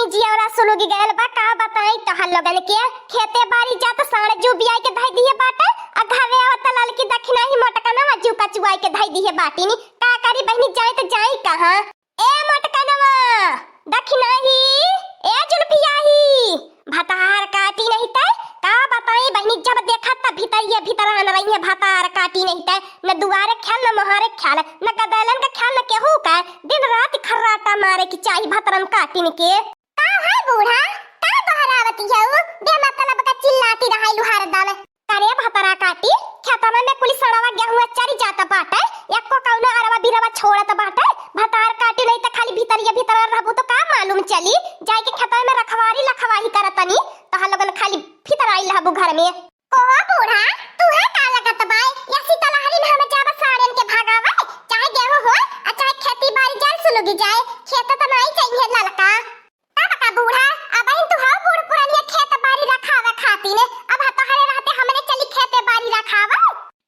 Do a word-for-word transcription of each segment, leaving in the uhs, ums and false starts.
जियरा सुलुगी गयल बा, का बताई तोहर लोगन के। खेते बारी जात साँड़ जू बियाई के धई दिहे बाटे, आ घरे आवत ललकी दखिनाही मोटकनवा जू कचुआई के धई दिहे बाटिनी। का करी बहिनी, जाई त जाई कहाँ? ए मोटकनवा, दखिनाही, ए जुलपियाही, भतार काटी नहीं तै, का बताई बहिनी, जब देखा तब भीतर ये भीतर आन रही है, भतार काटी नहीं तै, न दुआरे ख्याल, न मोहारे ख्याल, न गदैलन का ख्याल, न केहू का, दिन रात खर्राटा मारे की चाही भतरन काटिन के। का है बूढ़ा, का दोहरावती है उ? बेमतलब का चिल्लाती रहाइलू हरदम। करे भतरा काटी, खेतवा में कुली सड़वा गेहुआ चरी जात बाटे, एको कौनो अरवा बिरवा छोड़त बाटे। भतार काटी नहीं त खाली भीतरिया भीतर रहबू तो का मालूम चली? जाए के खेतवा में रखवारी लखवाही करतनी, तोहर लोगन खाली भीतर आइल रहबू घर में। कोहो बूढ़ा, तुहे का लगत बाय? या शीतलहरी में हम जाब साड़ियन के भगावे? चाहे गेहूं होए, आ चाहे खेती बारी जाए सुलुगी जाए, खेत त नाई चाहिए ललका। तब का बूढ़ा, अबहिन तू हौ बूढ़ पुरनिया खेत बारी रखावे खातिर, अब ह तोहरे रहते हमने चली खेते बारी रखावे।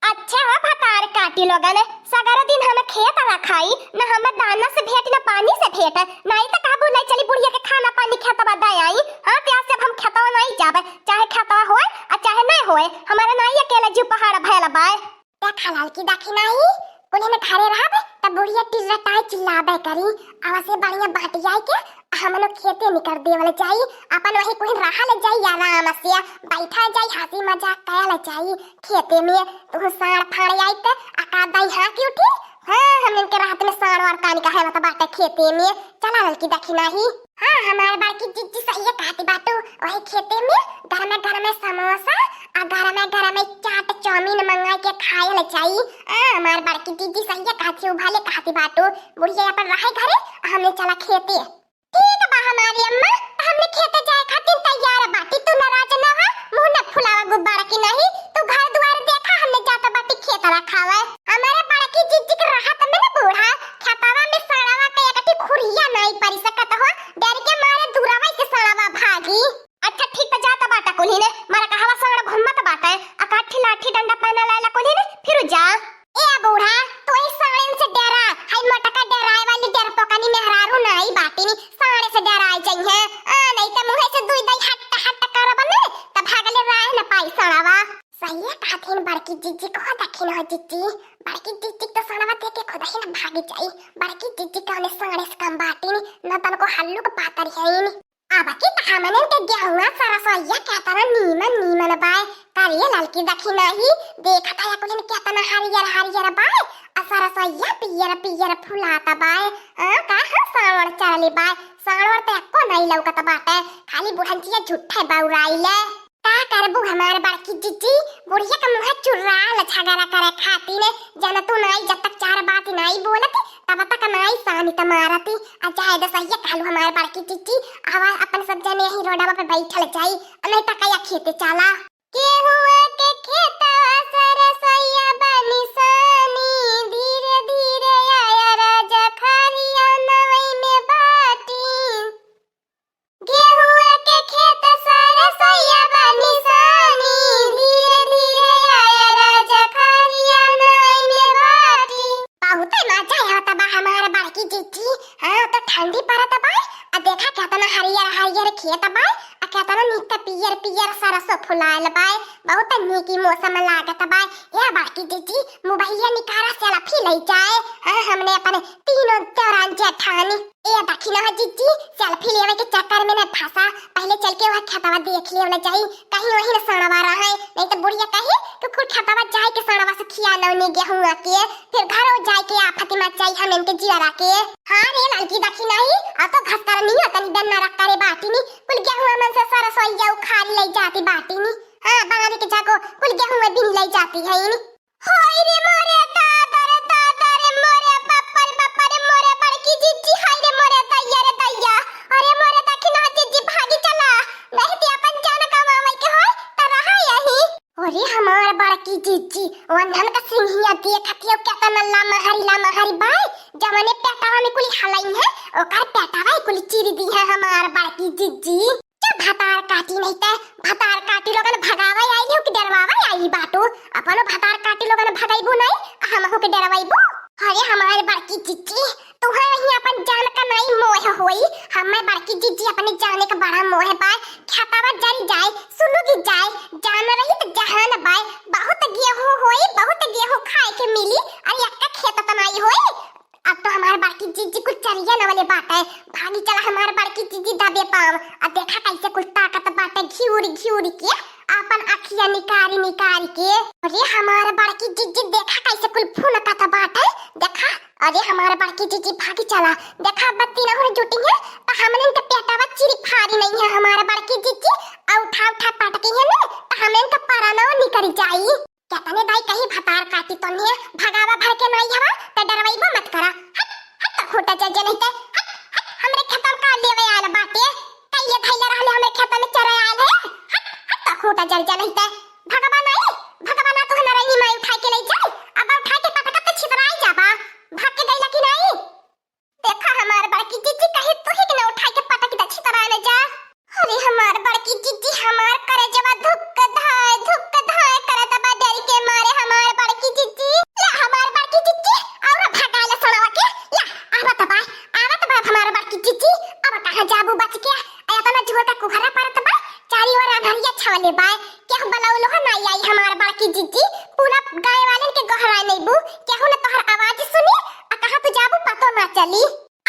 अच्छा हो भतार काटी लोगन, सगरो दिन हम खेत रखाई, न हम दाना से भेंट, न पानी से भेंट, नाई त कहबू नहीं चली बुढ़िया के खाना पानी खेतवा दे आई। हाँ, ते आज से अब हम खेतवा नहीं जाबे, चाहे खेतवा होए आ चाहे नहीं होए, हमारे नाई अकेले जीव पहाड़ भयल बाय। देखा ललकी दखिनाही, कुल्हिन घरे रहब, तब बुढ़िया टिर्रटाए चिल्लाबे करी। अब से बढ़िया बाटी आई के हमनो खेते निकर देवल जाई, अपन वही कुल्हिन रहल जाई आराम से, बैठा जाई, हंसी मजाक कयल जाई खेते में। तू साँड़ फाड़ आई त अका दाई हाँकी उठी, हाँ, हमन के रात में साँड़ वाड़ कानी का है, मतलब बाटे खेते में। चला ललकी दखिनाही। हाँ, हमार बड़की जिज्जी सही कहती बाटू। वही खेते में गरमे गरमे समोसा आ गरमे गरमे चाट चाउमीन मंगा के खायल जाई। हाँ, हमार बड़की जिज्जी सही कहती, उ भले कहती बाटू। बुढ़िया अपन रहे घरे, हमने चला खेते। ठीक बा हमारी अम्मा, त हमने खेते जाए खातिर तैयार बाटी। तू नाराज न हो, मुंह न फुलावा गुब्बारा की नहीं। तू घर दुआर देखा, हमने जात बाटी खेत रखावे। हमारे बड़की जिज्जी के रहत में न बूढ़ा, खेतवा में साँड़वा के एक ठी खुरिया नाई परी सकत हो, डर के मारे दूरवा से साँड़वा भागी। अच्छा ठीक त जात बाटा कुल्हिन, मारा कहवा साँड़ घूमत बाटे, आ काठी लाठी डंडा पहना लायला कुल्हिन, फिर जा। ए बूढ़ा, तू ही साँड़न से डरा, हाय मोटका डराए वाली डरपोकनी मेहरारू नाई बाटिनी, साँड़े से डराए जइहे। आ, नहीं त मुँहे से दुई दाई हट हट करब न, त भागले राह न पाई साँड़वा। सही कहथिन बड़की जिज्जी, कह दखिन हो जिज्जी, बड़की जिज्जी त साँड़वा देख के खुद ही न भागी जाई। बड़की जिज्जी कौने साँड़े से कम बाटिनी, न तनको हल्लुक पातर हईन। अब की त हमनन के गेहुआ सरसोइया केतना नीमन नीमन बाय। करिए ललकी दखिनाही, देखत है कुलिन केतना हरियर हरियर बाय। आ सरसोइया पियर पियर फुलात बाय। आ, का हम साँड़ चढ़ली बाय, साँड़ त एको नहीं लौकत बाटे, खाली बुढ़ंचिया झूठे बौराइले। का करबू हमार बड़की जिज्जी, बुढ़िया के मुँह चुर्राल झगड़ा करे खातिर, जन तू नाई जब तक चार बात नाई बोलत, तब तक नाई सानी त मारती। आ जाए दे सहिया कहलू हमार बड़की जिज्जी, आवा अपन सब जने यही रोडवा पे बैठल जाई, आ नहीं त कया खेते चला। गेहुआ के खेतवा सरसैया बनिसानी, धीरे धीरे आया राजा खरिया नवई में बाटी। गेहुआ के खेत सरसैया बनिसानी, धीरे धीरे आया राजा खरिया नवई में बाटी। बहुते मजा आवत बा हमार बड़की जिज्जी। हाँ, तो ठंडी पड़त बा, आ देखा केतना हरियर हरियर खेत बा, आ केतना नीक पियर पियर सरसों फुलायल बा, बहुत नीक ई मौसम लागत बा। ए बड़की जिज्जी, मुबहिया निकारा सेल्फी ले जाए। हाँ, हमने अपन तीनों देवरान जेठानी। ए दखिना जिज्जी, सेल्फी लेवे के चक्कर में न फंसा, पहले चल के वह खेतवा देख लेवल जाई, कहीं वही न सड़वा रहे, नहीं तो बुढ़िया कही कि कुल खेतवा जाए के सड़वा से खिया नौनी गेहुआ के, फिर घरों जाए के आफत मच जाई हमन के जियरा के। हाँ रे ललकी दखिनाही, आ तो घसकरनी तनी दन्ना रख करे बाटिनी, कुल गेहुआ मन से सरसोइया उखाड़ी ले जाती बाटिनी। हाँ, बनाने के जाको कुल गेहुआ बिन ले जाती है इनी। हाय रे मोरे दादा रे दादा रे मोरे बापा रे बापा रे मोरे बड़की जिज्जी, हाय रे मोरे दैया रे दैया। अरे मोरे दखिना जिज्जी भागी चला, नहीं ते अपन जान गवावे के होय त रहा यही। अरे हमार बड़की जिज्जी, वंदन का सिंहिया देखत हियो केतना लमहरी लमहरी बाय, जवने पेटवा में कुली हलई है, ओकर पेटवा ही कुली चीर दी है हमार बड़की जिज्जी। क्या भतार काटी नहीं ते, भतार काटी लोगन भगावे आई हो कि डरवावे आई बाटू? अपनो भतार काटी लोगन भगाइबू नहीं, हमहू के डरवाइबू? अरे हमार बड़की जिज्जी, तुहैं ही अपन जान का नाई मोह होई, हमें बड़की जिज्जी अपने जाने का बड़ा मोह बा। खेतवा जरी जाए, सुलुगी जाए, जान रही त जहान बाय। बहुत गेहूं होई, बहुत गेहूं खाए के मिली। अरे एक्का खेत त नाई होई। अब तो हमार बड़की जिज्जी कुल चरिया नवले बाटे। भागी चला हमार बड़की जिज्जी दबे पाँव। आ देखा कैसे कुल ताकत बाटे घिउरी घिउरी के, आपन अखिया निकारी निकारी के। अरे हमार बड़की जिज्जी देखा कैसे कुल फुनकत बाटे। देखा, अरे हमार बड़की जिज्जी भागी चला। देखा बत्ती ना हो जुटी है, त हमने के पेटवा चिरी फारी नहीं है हमार बड़की जिज्जी। आ उठा उठा पटकी है ना, त हमने के परानवा निकरी जाई। केतने दाई कही भतार काटी तोन्हे, भगावा भर के नाई हवा, त डरवइबो मत करा। हट, हट तोर खूंटा जर जे नहीं ते, हट, हट, हमरे खेतवा का लेवे आयल बाटे, कहिए धैले रहले हमरे खेतवा में चरे आयल है, हट, हट तोर खूंटा जर जे नहीं ते, भगवा नाई, भगवा ना तो हमारा ई माई उठा के ले जाई, अब उठा के पटकब त छितराई जाबा, भाग के गइला कि नाई? देखा हमार बड़की जिज्जी कही तू ही के ना उठा के पटक दे छितरा ले जा। अरे हमार बड़की जिज्जी हमार करेजवा धुक धाय, धुक धाय करत बा डर के मारे हमार बड़की जिज्जी। ला हमार बड़की जिज्जी, और भगा ले सड़वा के। ला, आवत बा, आवत बा हमार बड़की जिज्जी। अब कहाँ जाबू बच के? एतना जोर का कुहरा परत बा, चारी ओर अन्हरिया छवले बा। केहू बलौलो ह नाई आई हमार बड़की जिज्जी। पूरा गाँव वालन के गोहराए नइबू, केहू न तोहर आवाज सुनी, आ कहाँ तू जाबू पतो ना चली।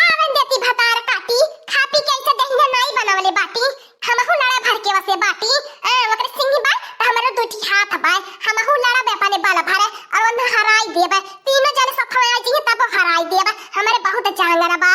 आवन देती भतार काटी, खा पी के ऐसे दहिया नाई बनवले बाटी। हमहू लड़ा भर के वसे बाटी। आ, ओकरे सिंह बा, त हमरो दुठी हाथ बा। हमहू लड़ा बे अपने बल भर, और ओन्हा हराई देब। तीनों जने सथवा आ जइहे, तब हराई देब। हमरे बहुत जांगर बा।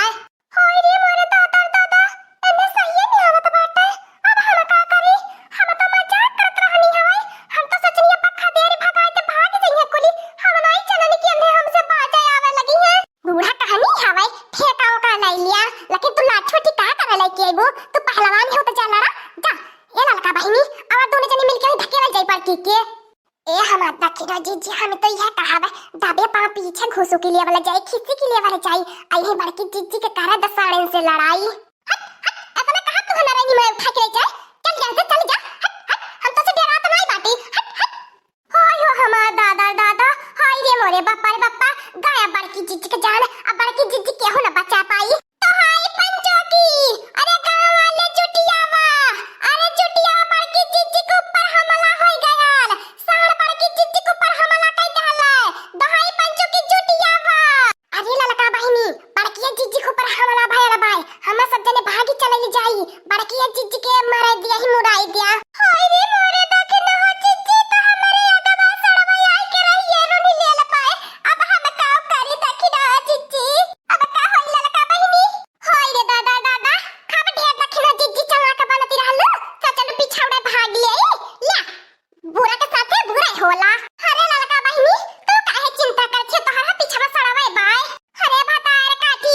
होय रे मोरे दादा रे दादा, एने सहिए में आवत बाटे। अब हम का करी? हम तो मजाक करत रहनी हवै। हम तो सोचनी अब खदेरी भगाए के भाग जइहे कुली। हम नाई जननी कि एने हमसे बाजे आवे लगी है। बूढ़ा कहनी हवै, ठेका ओका ले लिया, लेकिन तू लाठी उठी का करे लेके अइबू? तू पहलवान हो त जा लड़ा, जा। ए ललका बहिनी, अब दोनों जनी मिलके ही धकेला जाई पड़की के। ए हमार दखिना जिज्जी, हम तो यह कहब, दबे पाँव पीछे घुसुकी लेवल जाई, खिसकी लेवल जाई, अइही बड़की जिज्जी के करे दसाड़न से लड़ाई। हट, हट, एतना कहाँ तू हमारा रंगी में उठा के ले जाए? चल जा, चल जा, हट, हट, हम तो से डरात नाई बाटी, हट, हट। होय हो हमार दादा रे दादा, हाय रे मोरे बापा रे बापा, गया बड़की जिज्जी के जान, अब बड़की जिज्जी केहू न बचा पाई। दोहाई पंचों की, अरे गाँव वाले जुटियावा, अरे जुटियावा, बड़की जिज्जी के ऊपर हमला होई गयल, साढ़ बड़की जिज्जी के ऊपर हमला कई देहले, दोहाई पंचों की जुटियावा। अरे ललका बहिनी, बड़किया जिज्जी के ऊपर हमला भयल बाय, हम सब जने भागी चलल जाई, बड़किया जिज्जी के मारे दिया ही मुराई दिया। हाय रे मोरे दखिना हो जिज्जी, त हमरे अगवा सड़वा आई के रहिए रुनी लेल पाए, अब हम का करी दखिना हो जिज्जी, अब का होई ललका बहिनी? हाय रे दादा दादा, खब ढेर दखिना जिज्जी चला के बनती रहलू, त चल पिछौड़े भाग ले, ला। बुरा के साथे बुरा ही होला। अरे ललका बहिनी, तू काहे चिंता करत है, तोहरा पिछवा सड़वे बाय। अरे भतार काटी,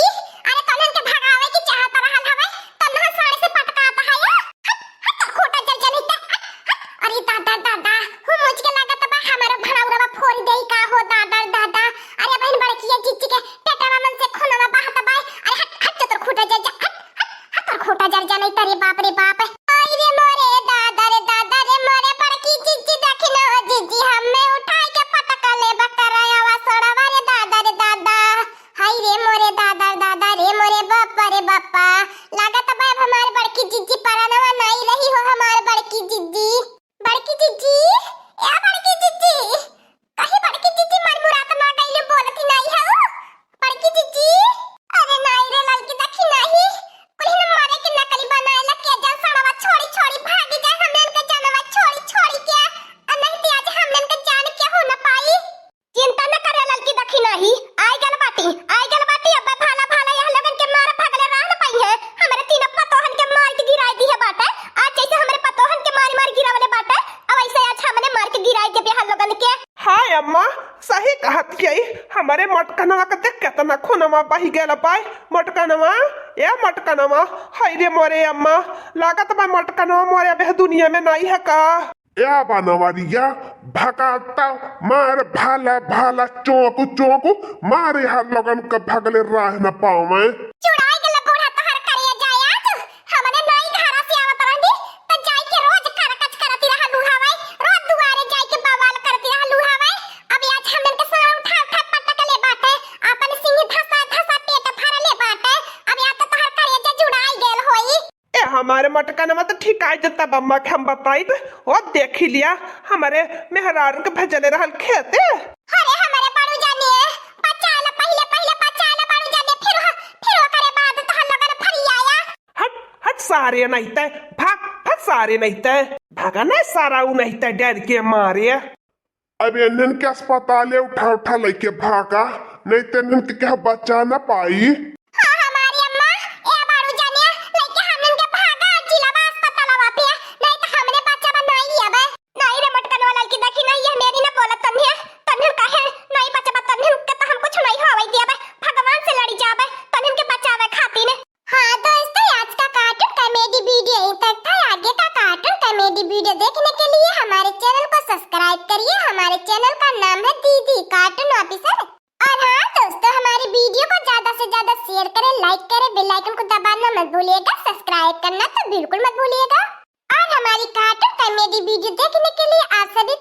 अरे तोहन के भगावे की चाहत रहल हवे, तन्हा साड़ी से पटकात है या। हट, हट, तोर खूंटा जर जनी ते, हट, हट। अरे दादा, दादा, हूँ मुझ के लागत बा, हमारा भड़ौरवा फोड़ देई का हो दादा, दादा। अरे बहिन बड़किया जिज्जी के पेटवा मन से खूनवा बहत बा। अरे हट, हट, जो तोर खूंटा जर जा, हट, हट, हट, तोर खूंटा जर जा नहीं तरे बाप रे बाप। आई रे मोरे दादा रे दादा रे मोरे बड़की जिज्जी दखिना हो जिज्जी हमें उठाई के पटक ले बकरावा सड़वा रे दादा रे दादा। हाय रे मोरे दादा रे दादा रे मोरे बापा रे बापा। लागत बा अब हमार बड़की जिज्जी परानवा नाई रही हो हमार बड़की जिज्जी। बड़की जिज्जी, ए बड़की जिज्जी। कहीं बड़की जिज्जी मर मुरात ना गइले बोलती नाई है। बड़की जिज्जी, अरे नाई रे ललकी दखिना ही, कुल्हिन मारे के नकली बनाए लग के जा सड़वा छोड़ी छोड़ी भागी जाए हमने इनके जानवा छोड़ी छोड़ी के, आ नहीं तो आज हमने इनके जान के हो न पाई। चिंता न करे ललकी दखिना ही, आई गल बाटी, आई गल बाटी, अब भाला भाला यह लोगन के मार भगले रह न पाई है, हमरे तीन पतोहन के मार के गिराई दी है बाटे, आज जैसे हमरे पतोहन के मार मार गिरावले बाटे, अब ऐसे आज हमने मार के गिराई देबे यह लोगन के। हाँ अम्मा, सही कहत हई, हमरे मोटकनवा के देख केतना खूनवा बहि गयल बाय। मोटकनवा, ए मोटकनवा, हाय रे मोरे अम्मा, लागत बा मोटकनवा मोरे अब एह दुनिया में नाई है का? ए बनवरिया, भगाता मार भाला भाला चौंकू चौंकू, मार यह लोगन के भगले राह न पावे। चुड़ाई गल बूढ़ा तोहर करिया जाया तू। हमने नाई घरा से आवत रहनी, त जाई के रोज करकच करती रहलू हवै, रोज दुआरे जाई के बवाल करती रहलू हवै। अब आज हमन के सारा उठा उठा पटक ले बाटे, आ हमारे मटकनवा तो ठिकाई देता बम्मा के हम बताइब। ओ देखी लिया, हमारे मेहरारू के भेजले रहल खेते। अरे हमारे बड़ू जानिए, बचा ला पहिले, पहिले बचा ला बड़ू जानिए, फिर ह-, फिर ओकरे बाद तोहर लोगन फरियाया। हट, हट सारे नहीं ते, भाग, भाग सारे नहीं ते। भागा ना सारा उ नहीं ते डर के मारे। अब इन्हन के अस्पताले उठा उठा लइके भागा, नहीं तो इन्हन के केहू बचा ना पाई। हाँ, हमारी अम्मा, ए बारू जानिया, लइके हमन के भागा, जिलावा अस्पतालवा पे, नहीं तो हमने बचावा नहीं अबे। नहीं रे मटकनवा लड़की, देखी नहीं, ये मेरी ना बोलत तन्हे, तन्हे कहे, नहीं बचावा तन्हे के तो हम कुछ नहीं होवे दियाबे, भगवान से लड़ी जाबे, तन्हे के बचावे खातिर। हाँ दोस्तों, आज का कार्टून कॉमेडी वीडियो यहीं तक था। आगे का कार्टून कॉमेडी वीडियो देखने के लिए हमारे चैनल को सब्सक्राइब करिए। हमारे चैनल का नाम है दीदी कार्टून ऑफिसर। और हाँ दोस्तों, हमारी वीडियो को ज्यादा से ज्यादा शेयर करें, लाइक करें, बेल आइकन को दबाना मत भूलिएगा, सब्सक्राइब करना तो बिल्कुल मत भूलिएगा। और हमारी कार्टून कॉमेडी वीडियो देखने के लिए आप सभी